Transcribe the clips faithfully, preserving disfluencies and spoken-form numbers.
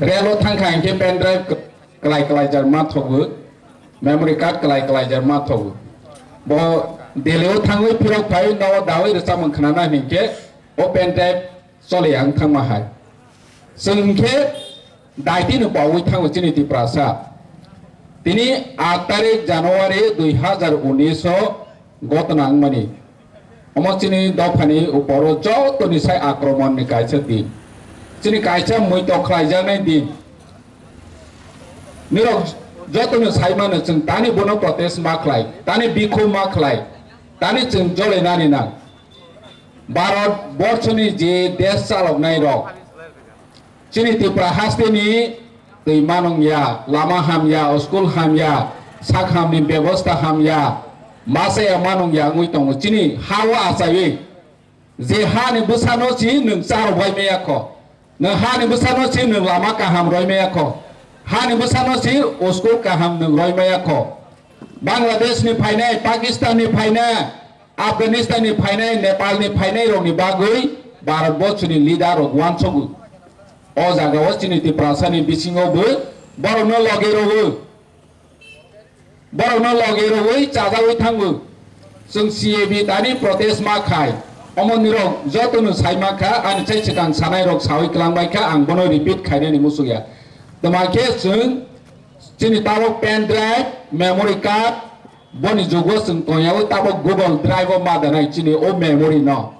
Relo thangkha hinkhe pendrive kwlai kwlai jar ma thogo, memory card kwlai kwlai jar ma thogo. Bo Delhi o thangwi phirok phai no dawi rwchapmung khnana hinkhe o pendrive choli ang thangma hai. Chwng hinkhe daitino pawi thango chini Tiprasa. Tini aat tarik January dui hazar unis o gotna wngmani. Omo chini dophani uporo jotoni sai akromon ni kaisa din. Chini kaisa muito khlaijaknai din. Nirok jotono sai mano chwng tani bono protest ma khlai, tani bikhu ma khlai, tani chwng jole nani nang. Bharat borchoni je desh chaloknai rok, chini Tripura hasteni twi manung ya, lama ham ya, school ham ya, sak hamni bebosta ham ya, masa ya manung ya wngwi tongo. Chini ha o achaiwi je hani bwsano si nwng charwbai maya kho, nwng hani bwsano si nwng lama kaham roi maya kho, hani bwsano si school kaham nwng roi maya kho. Bangladesh ni phainai, Pakistan ni phainai, Afghanistan ni phainai, Nepal ni phainai rok ni bagwi Bharat borchoni leader rok uansogo. O jaga o chini Tiprasa ni bisingo bo borok no loge rwo. Borok no loge rwo chajawi thango. Chwng C A B tani protest ma khai. Omo nirok joto no sai ma kha, ani chai chikang sanai rok sawi klang bai kha, ang bono repeat khainani muchuk ya. Toma khe chwng chini tabok pen drive, memory card, boni jugo chwng tongyawi tabok Google Drive o ma danai chini o memory no.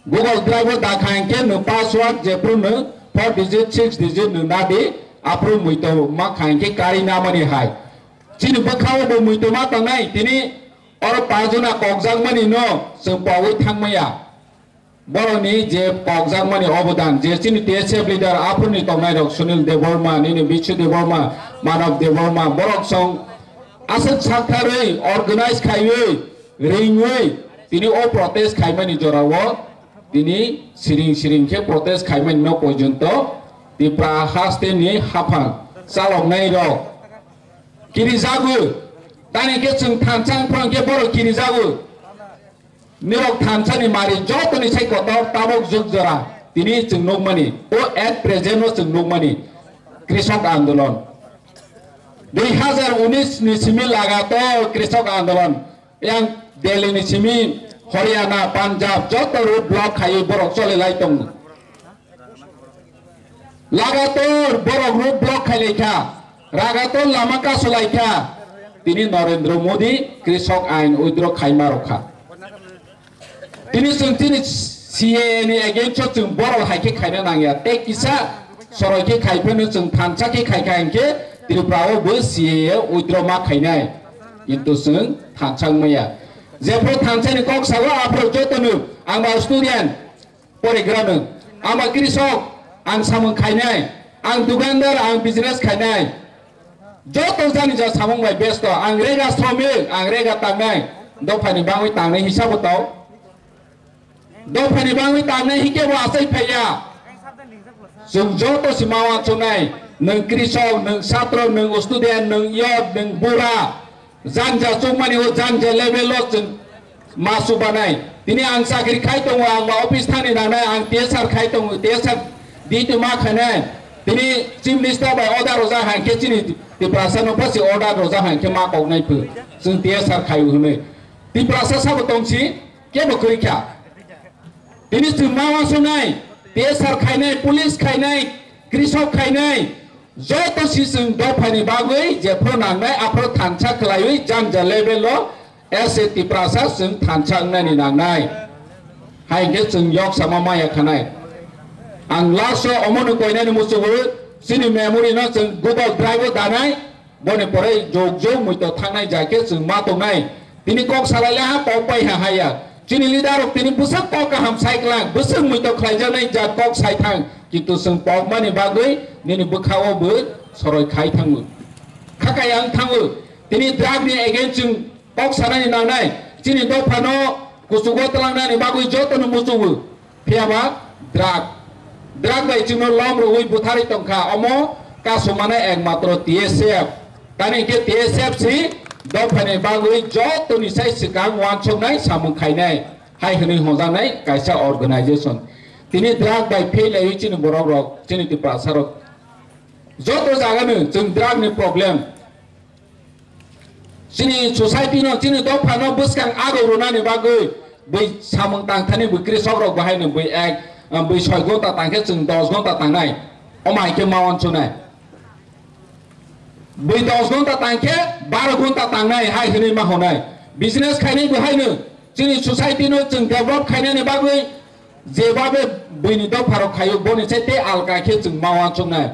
Google Drive o da kha hinkhe nwng password jephru nwng four digit, six digit nwng nadi, aphru muito ma kha hinkhe kari namani hai. Chini bwkha o bo muito ma tongnai, tini oro pajuna kokjakmani no chwng pogwi thangmaya. Borokni je kokjakmani obodan, je chini T S F leader aphuruni tongnai rok Sunil Debbarma, nini Bichu Debbarma, Manav Debbarma, borok song aswk saktharwi organize khaiwi, ringwi, tini o protest khaimani jorao tini siring siring khe protest khaimani no porjonto Tipra hasteni haphang chaloknai rok kirijago, tani khe chwng thansa wngphang khe borok kirijago. Nirok thansa ni mari jotoni sai kotor tabok jug jora tini chwng nukmani, o at present no chwng nukmani Krishok Andolon. Dui hazar unis ni simi lagator Krishok Andolon, yang Delhi ni simi Haryana, Punjab joto road block khaiwi borok choli lai tongo. Lagator borok road block khailai kha, lagator lama kasulai kha. Tini Narendra Modi Krishok ain withdraw khaima rok kha. Tini chwng tini C A A ni against o chwng borok hai khe khaina nangya. Tei kisa soroi khe khai phano chwng thansa khe khai kha hinkhe Tripura o bo C A A withdraw ma khainai. Kintu chwng thansa wngmaya. Jephru thansa ni kok sago aphru jotono ang ba student, porigrano, ang ba krisok, ang samung khainai, ang dukandar, ang business khainai. Joto jani ja samung bai besto, ang rega sromik, ang rega tangnai, dophani bangwi tangnai hisabo tong. Dophani bangwi tangnai hikhe bo achai phaiya. Chwng joto si ma uansuknai, nwng krisok, nwng satro, nwng student, nwng youth, nwng bura, janja chukmani o janja level o chwng ma chubanai. Tini ang chakri khai tongo, ang ba office thani nangnai, ang T S R khai tongo, T S R duty ma khainai. Tini Chief Minister bai order rojak hai khe chini Tiprasa no pasi order rojak hai khe ma koknai phu. Chwng T S R khai hwnwi. Tiprasa sabo tongsi kebo kwrwi kha. Tini chwng ma uansuknai, T S R khainai, police khainai, krisok khainai, joto si chwng dophani bagwi jephru nangnai, aphru thansa khlaiwi janja level o as a Tiprasa chwng thansa wngnani nangnai. Hai hwnkhe chwng yok sama maya khanai. Ang last o omono koinani muchungo chini memory no chwng Google Drive o danai. Boni pore jog jog muito thangnai jai khe chwng ma tongnai. Tini kok salai le ha kok pai ha haya. Chini leader rok tini bwswk kok kaham sai klang, bwswk muito khlaijaknai jat kok sai thang. Kintu chwng pokmani bagwi nini bwkha o bo soroi khai thango. Khakai ang thango. Tini drug ni against chwng kok sanani nangnai. Chini dophano kuchugo twlangnani bagwi jotono muchungo. Phiya ba drug, drug bai chwngno lom rwui butharwi tongkha, omo kasumani ekmatro T S F. Tani hwnkhe T S F si dophani bagwi jotoni sai swkang uansuknai samung khainai hai hwnwi hwnjaknai kaisa organization. Tini drug bai pheilaiwi chini borok rok, chini Tiprasa rok Joto jaga no chwng drug ni problem. Chini society no, chini dopha no bwskang agok rwnani bagwi bwi samung tangthani bwi krisok rok bahai no bwi ek, bwi soi gonta tangkhe chwng dos gonta tangnai. Omo hai khe ma wansuknai. Bwi dos gonta tangkhe baro gonta tangnai hai hwnwi ma honai. Business khainai bwi haino chini society no chwng develop khainani bagwi jebabe bwini dopha rok khaio boni sai tei alka khe chwng ma wansuknai.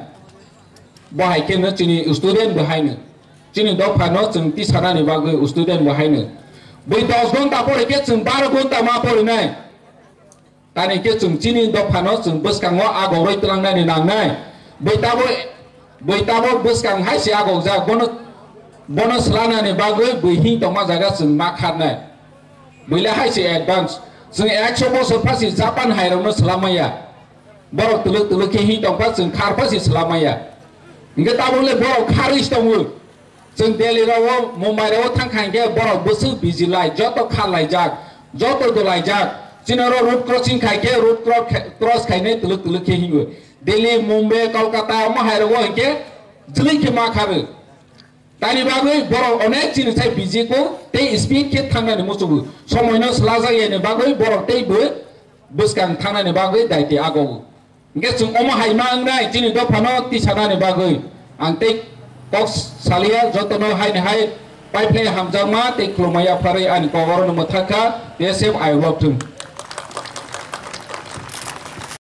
Bo hai khe no chini student bo haino. Chini dopha no chwng tisanani bagwi student bo haino. Bwi dos gonta pore khe chwng baro gonta ma porinai. Tani khe chwng chini dopha no chwng bwskango agoroi twlangnani nangnai. Bwi tabo, bwi tabo bwskang hai se agokjak. Bono, bono swlanani bagwi bwi hing tongma jaga chwng ma kharnai. Bwile hai se advance. Chwng ekso bosor phasi Japan hai rokno swlamaya. Borok twlwk twlwk khe hing tongkha, chwng kharpha se swlamaya. Hingke tabuk le borok kharwi se tongo. Chwng Delhi rao, Mumbai rao thang kha hingke borok bwswk busy lai, joto kharlaijak, joto dolaijak. Chini oro road crossing khai khe, road cro-, cross khainai twlwk twlwk khe hingo. Delhi, Mumbai, Kolkata omo hai rao hingke jwlwi khe ma kharwi. Tani bagwi borok onek chini sai busy ko tei speed khe thangnani muchungo. Somoino swlajak yani bagwi borok tei bo bwskang thangnani bagwi daiti agogo. Hingke chwng omo hai ma wngnai chini dophano tisanani bagwi. Ang tei kok salia jotono haini hai paiphlai hamjakma tei khulumma yapharwi ani kok orono mwthakha. T S F I love you.